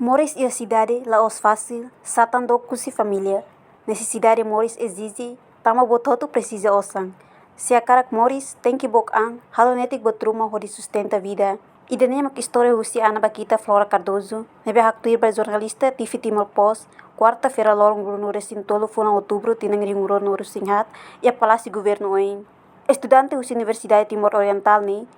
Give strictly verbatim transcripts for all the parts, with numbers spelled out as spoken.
Moris iha sidade la'ós fasil, sá tan dook husi família. Nesesidade moris ezije, tanba buat hotu presiza osan. Se hakarak moris, tenke book an, halo netik buat ruma hodi sustenta vida. Ida-ne'e mak istória husi Ana Baquita Flora Cardoso, ne'ebé haktuir ba jornalista T V Timor Post, kuarta-feira loron ruanulu-resin-tolu fulan Outubru tinan rihun rua ruanulu-resin-haat, iha Palásiu Governu oin. Estudante husi Universidade Timor Orientál ne'e,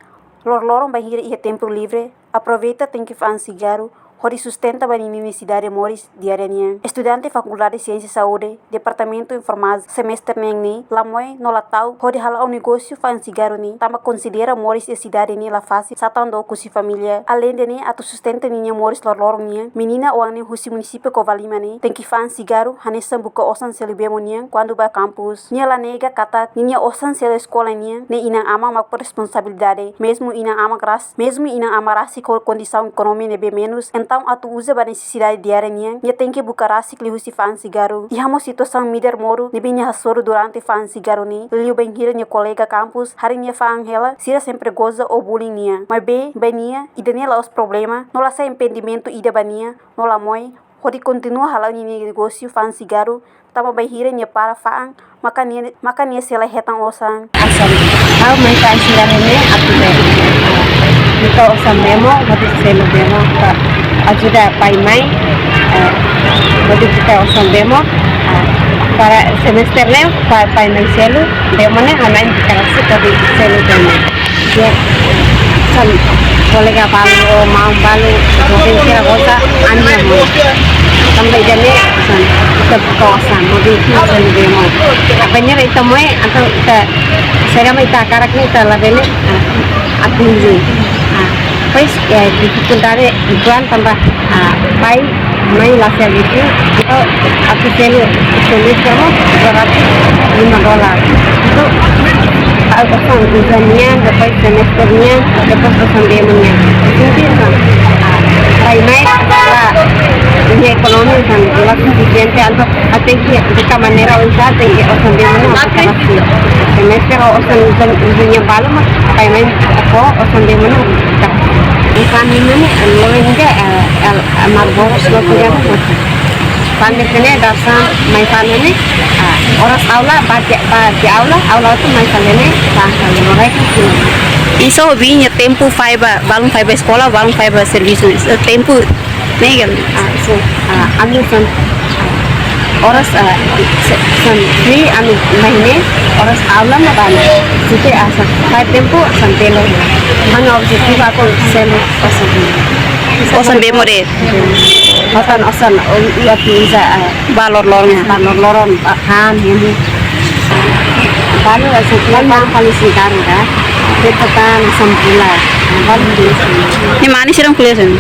loroloron bainhira iha tempu livre, aproveita tenke fa'an sigarru, hodi sustenta ba ninia nesesidade moris diária nian. Estudante Fakuldade Siénsia Saúde, Departamentu Enfermagem, semestre neen ne'e, la moe no la ta'uk hodi hala'o negósiu fa'an sigarru ne'e, tanba konsidera moris iha sidade ne'e la fasil, sá tan dook husi família. Aleinde ne'e, atu sustenta ninia moris loroloron nian, menina oan ne'e husi munisípiu Covalima ne'e, tenke fa'an sigarru, hanesan buka osan selu bemo nian, kuandu bá kampus. Nia la nega katak, ninia osan selu eskola nian, ne'e inan-aman mak responsabilidade, mezmu inan-aman ras-, mezmu inan-aman rasik ho kondisaun ekonomia ne'ebé menus, entaun atu uza ba nesesidade diária nian, nia tenke buka rasik liuhusi fa'an sigarru. Iha mós situasaun midar moru, ne'ebé nia hasoru durante fa'an sigarru ne'e, liu bainhira nia kolega kampus, harii nia fa'an hela, sira sempre goza ou bullying nia. Maibé, ba nia, ida-ne'e la'ós problema, no la sai impedimentu ida ba nia, no la moe, hodi kontinua hala'o ninia negósiu fa'an sigarru, tanba bainhira nia para fa'an, maka nia, maka nia sei la hetan osan. Osan. Ha'u mai fa'an sigarru ne'e atu be. Buka osan bemo, hodi selu bemo, para ajuda pai mai, eh, hodi buka osan bemo, eh, para semestre ne'e, pa-, pai mai selu bemo ne'e, ha'u na'in buka rasik hodi selu bemo. Ya, osan kolega balu, o maun balu, mungkin kira kota, anu yang mau. Tanba ida-ne'e, osan, ita buka osan, mungkin osan bemo. Apa ini ita moe, atau ita, selama ita hakarak ne'e ita labele, ah, atinji. Ah, pois, ya, difikuldade, ituan tanba ah, pai, mai la servisu, entaun atu selu, selu kamu dua ratus lima dolar. Entaun, ah, osan uza nian, depois semestre nian, depois osan bemo nian. Sentidu, ah, pai mai, la, ninia ekonomia, kan, la sufisiente, entaun, ah, tenke, de que manera, osan, tenke osan bemo nian, atu kasi. Semestre, osan, osan, osan nian balu, mas, pai mai, ako, osan bemo nian, atu kasi. Osan bemo nian, lo, ini, eh, el, Marlboro, lo, kuliah, mas. Fa'an ne'e dasan mai fa'an ne'e, ah, oras aula, bá tiha, bá tiha aula, aula hotu mai fa'an ne'e, fa'an ne'e, mereka sini. Imi só hobi iha tempu faiba, balun faiba eskola, balun faiba servisu, eh, tempu ne'e kan? Ah, so, ah, ami son, ah, oras, ah, se-, son, ni ami mai ne'e, oras aula mak bá ne'e. Siti asa, fai tempu, osan bemo. Ami objetivu atu selu, osan bemo. Osan bemo de'it. Osan, osan, o, atu uza, ah, ba loroloron. Ba loroloron, ba han, ini. Balu, osan, balu, balu, paling singkat, ya. Beta tan, sempula. Balu, ini. Imi mane sira kuliah sini?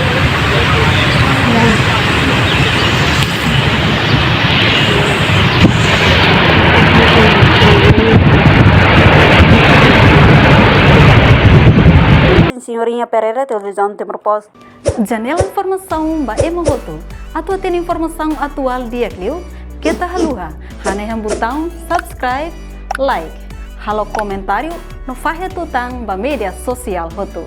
Senhorinha Pereira, Televisão Timor Post. Janela informasaun ba ema hotu. Atu hatene informasaun atuál di'ak liu, keta haluha hanehan butaun subscribe, like, halo komentáriu no fahe tutan ba média sosiál hotu.